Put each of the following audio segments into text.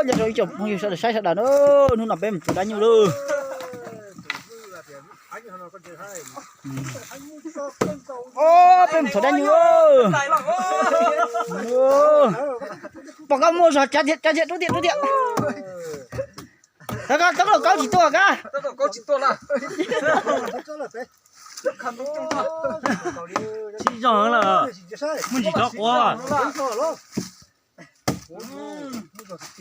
Nyob zoo ib tsoom phooj ywg sawv daws saib sawv daws na, hnub no peb mus txog dab nyuj lawm. Peb mus txog dab nyuj. Pom koj muaj zog, tsa thiab, tsa thiab, rub thiab, rub thiab. Koj, koj tau kaub tsis tuaj koj. Sib zog lawm, muaj ntsis rov quav.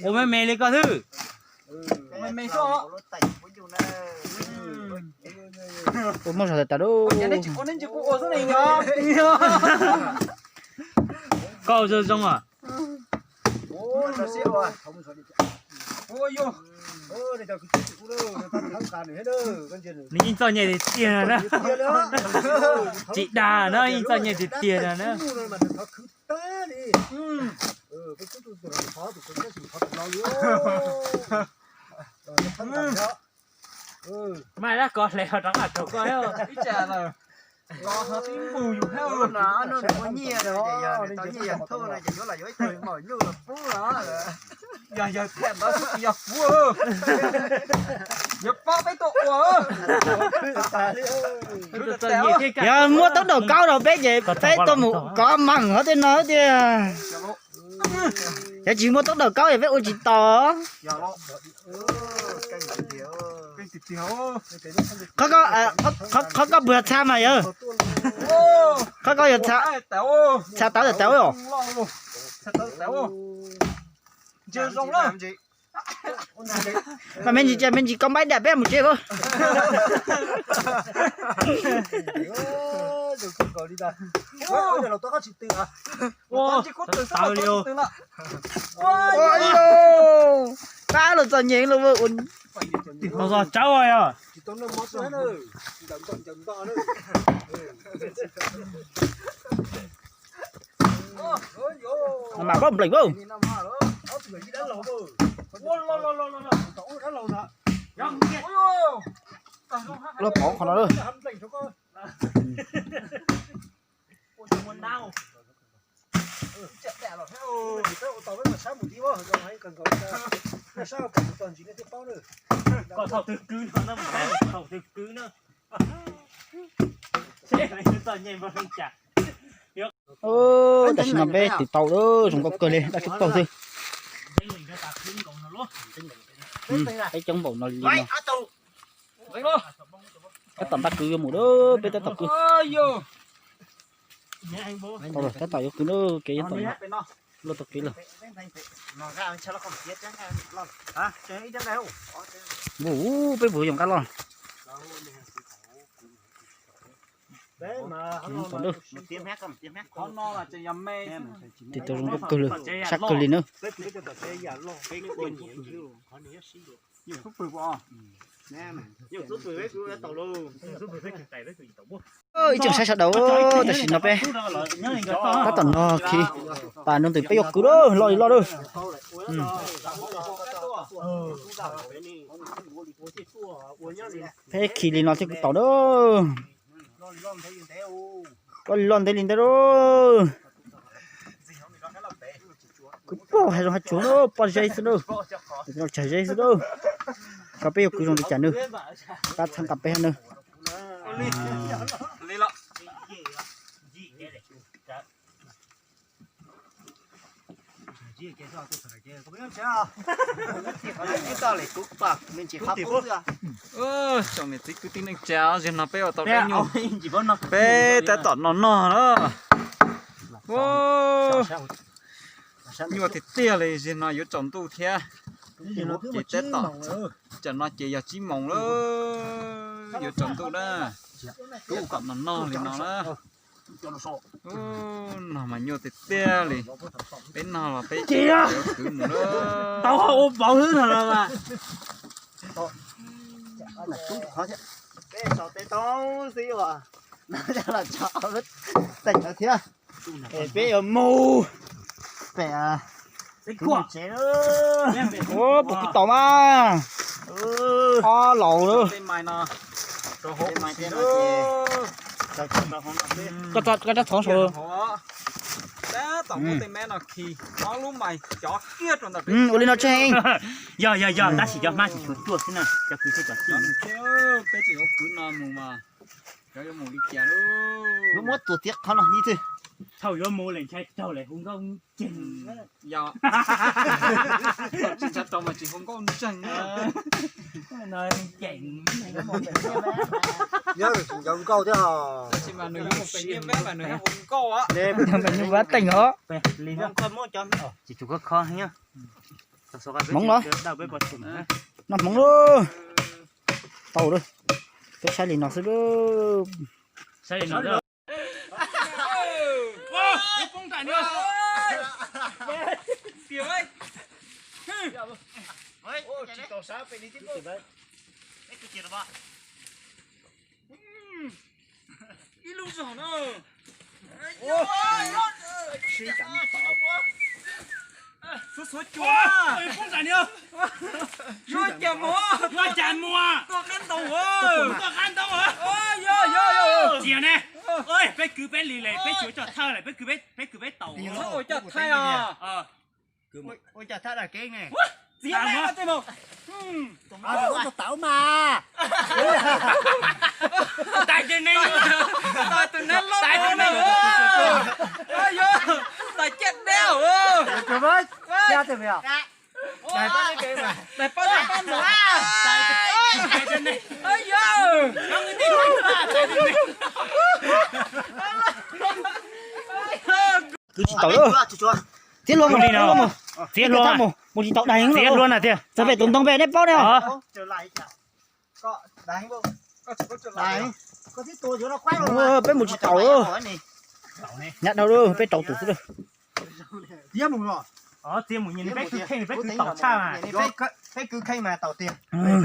Ua me me li koj xwb. Ua muaj zog tas tas lub. Koj zoo zoo os. Nws yeej txom nyem tiag tiag na. Tsis dag na, yeej txom nyem tiag tiag na. Mas dab kov hle rov qab rau koj. Ib tsam lawm, kov ho tib npug yus thiab. Hnub no ob hnub nws muaj nyiaj no ces yog nws tau nyiaj yog thauj no ces yuav los yuav ib tug maum nyuj los pub los. Yog yawg thiaj ntawd xwb tsis yog kuv. Yuav pab peb tuaj ua. Yog muab toob daum kaub rau peb ces peb tuaj mus kov mas hov tej no tiag. Yog tsis muab toob daum kaub es peb ua tsis tau. Qhov koj puas yog txha mas yawg? Qhov koj yog txha tawv tawv os. Mas me ntsis, me ntsis koj npaib dam peb mus tsev. Tab los txom nyem los. Txawb yog. Mas paub nplees lauj. Loj pov qhov no lawm. Koj thaum twg kwv no, thaum twg kwv na. Tam sim no peb tiv tau lawm, zoo nkauj kawg li, dab tsi paug xwb. Peb coob npaum no li no. Tab tom npaj kwv yuav mus lawm, peb tab tom kwv. Tab tom yuav kwv lawm, kev tab tom luaj tau kev lawm. Mus, peb puas yuav nqa los? Tiv tau zoo nkauj kawg li, sab kawg li na. Ib tsoom saib sawv daws, tam sim no peb tab tom no khi tas no ntawm peb yuav kwv lawm, loj li loj lawm. Peb khi li no thiaj kwv tau na. Loj li loj ntev li ntawd lauj. Kwv pog hais zoo hais tsuag na, poj zeb xwb na. Tsawg zeb xwb na. Xyov peb yuav kwv zoo li cas na. Pab txhawb nqa peb na. Tsoom niam txiv kwv tij neej tsa, zaum no peb ua tau dab nyuj, peb tab tom no nog na. Nyuaj tiag tiag li, zaum no yuav tsaus ntuj thiab. Ces tab tom, tam no ces yog tsib moos lawm, yuav tsaus ntuj na. Tab tom no nog li no na. Ub, no mas nyuaj tiag tiag li. Peb nog los peb kwv mus na. Tau ua pauv xwb no los mas. Peb tso teb toob xwb as. Los tso teem no thiab. Peb yuav mus pem kwv mus tsev. Puas kwv tau mas? Ob laus lawm. Koj rab txhoov saud. Ua li no tseeb heev. Yog yog yog, tab sis cov hmab tsis tshua tuaj xwb na, cov kwv thiab cov tij. Yuav muab tua tiav qhov no ib txwg. Thaum yuav mus lawm ntshai raug lawm hu nkauj ntseeg. Tsis ntshai raug mas tsis hu nkauj ntseeg. Nyob tsis nco nkauj thiab os. Tab sis mas nws yuav mus pem nyiaj meb mas nws yuav hu nkauj os. Pem nyiaj meb mas nws yuav hu nkauj os. Tsis tsum kho kho nyob. Hmoov los? Noj hmoov lauj. Tau lawm. Peb saib li no xwb lauj. Saib li no. Ib lub zog na. Xuav xuav cua. Yuav cas mus? Yuav cas mus? Tuaj qab ntoo. Tuaj qab ntoo. Cia ne. Peb kwv peb li lawm, peb tsis ua coj thawj lawm, peb kwv peb taus. Ua coj thawj os. Ua coj thawj dag keeb ne. Txiav ne. Ua tau mas. Tais tus neb, tais tus neb, tais caj dab. Kwv tsis taus lawm. Txiav hlua mus, txiav hlua mus, mus tsis tau daig. Txiav hlua na tiag. Txog pem tus ntoo pem nej paub ne. Peb mus tsis taus. Nyab dhau lawm, peb rau tus xwb lawm. Txiav mus, peb kwv kheej mas. Peb kwv kheej mas tau tiag.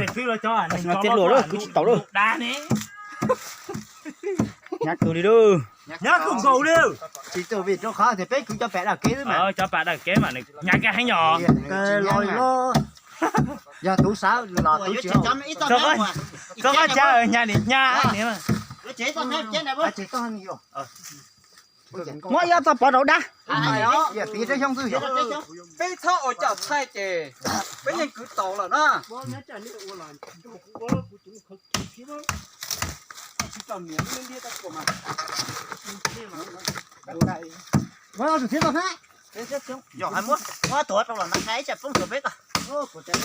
Txiav hlua lawm, kwv tsis taus lawm. Nyab kawg li lawm. Nyab kawg nkaus li. Tsis tau vim rau qhov tias peb kwv cov pas dag kev xwb mas. Cov pas dag kev mas nws nyab kawg heev yog. Los los. Yog tus sawv los tus tsis. Txog qab cas nyab nim nyab. Muab ib txoj pov rau dab. Peb txhob ua coj thawj ces peb yeej kwv taus lawm na.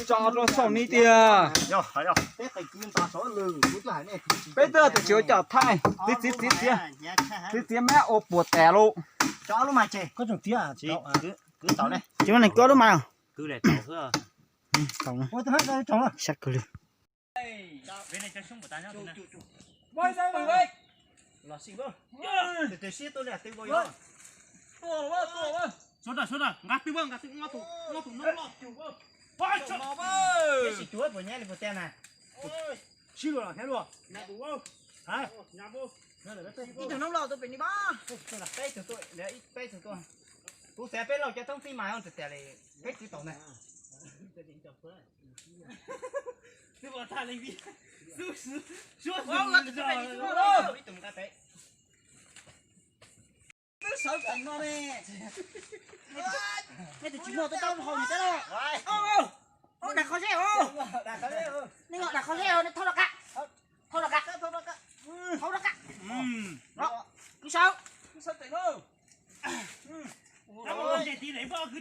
Tso rau saum ni tiag. Peb twb tias tsis ua coj thawj, txiav txiav txiav, txiav txiav mab ua puas tas lauj. Tsis muaj neeg kwv lub mas. Sab kawg li. Ib tug noob loj tuaj pem ni pab. Peb tug tuaj, ib peb tug tuaj. Kuv xav peb laug cov thoob txij mas ua tiag tiag li, peb kwv tau ntag. Twb sawv tsees no ne. Nej tus tsis muaj peb taub hau ni peb los. Dag qhov zeb os. Nej dag qhov zeb os, nej thauj rov qab. Thauj rov qab. Thauj rov qab. Kwv sawv. Kwv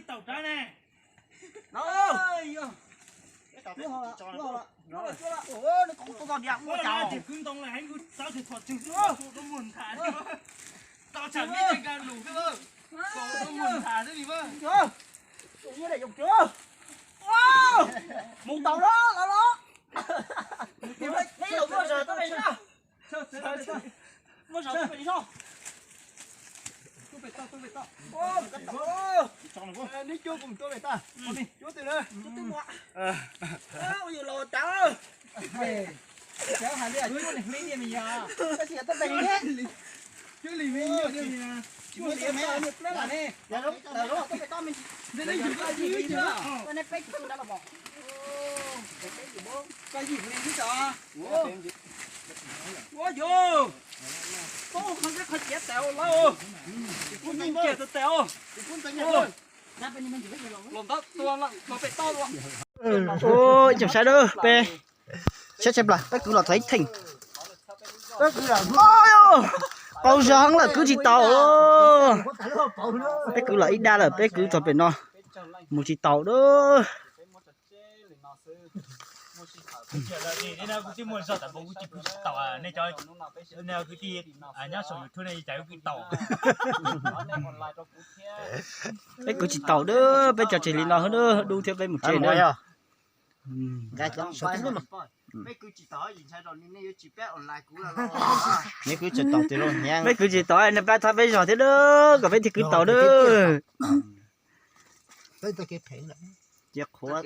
tau rawv ne. Mus tau los los. Muaj zog tuaj pem no. Tuaj pem no. Neb cuab kuv tuaj pem tag. Cuab twg na? Cuab twg mus? Ua yus laus tas. Ua yog, koj qhov txhia qhov ciav tas lawm, kuv yeej ciav tas tas os. Los ntawd tua los pem toj los. Ib tsoom saib dab peb, saib tshaj plaws peb kwv los txog ib theem. Qau zog heev lawm kwv tsis taus. Peb kwv los ib dab lawm peb kwv txog pem no mus tsis taus dab. Peb kwv tsis taus dab, peb tso tseg li no xwb dab, dub thiab peb mus tsev dab. Peb kwv tsis taus, nej pab thab peb zog thiab dab, kom peb thiaj kwv taus dab. Cia qhuav.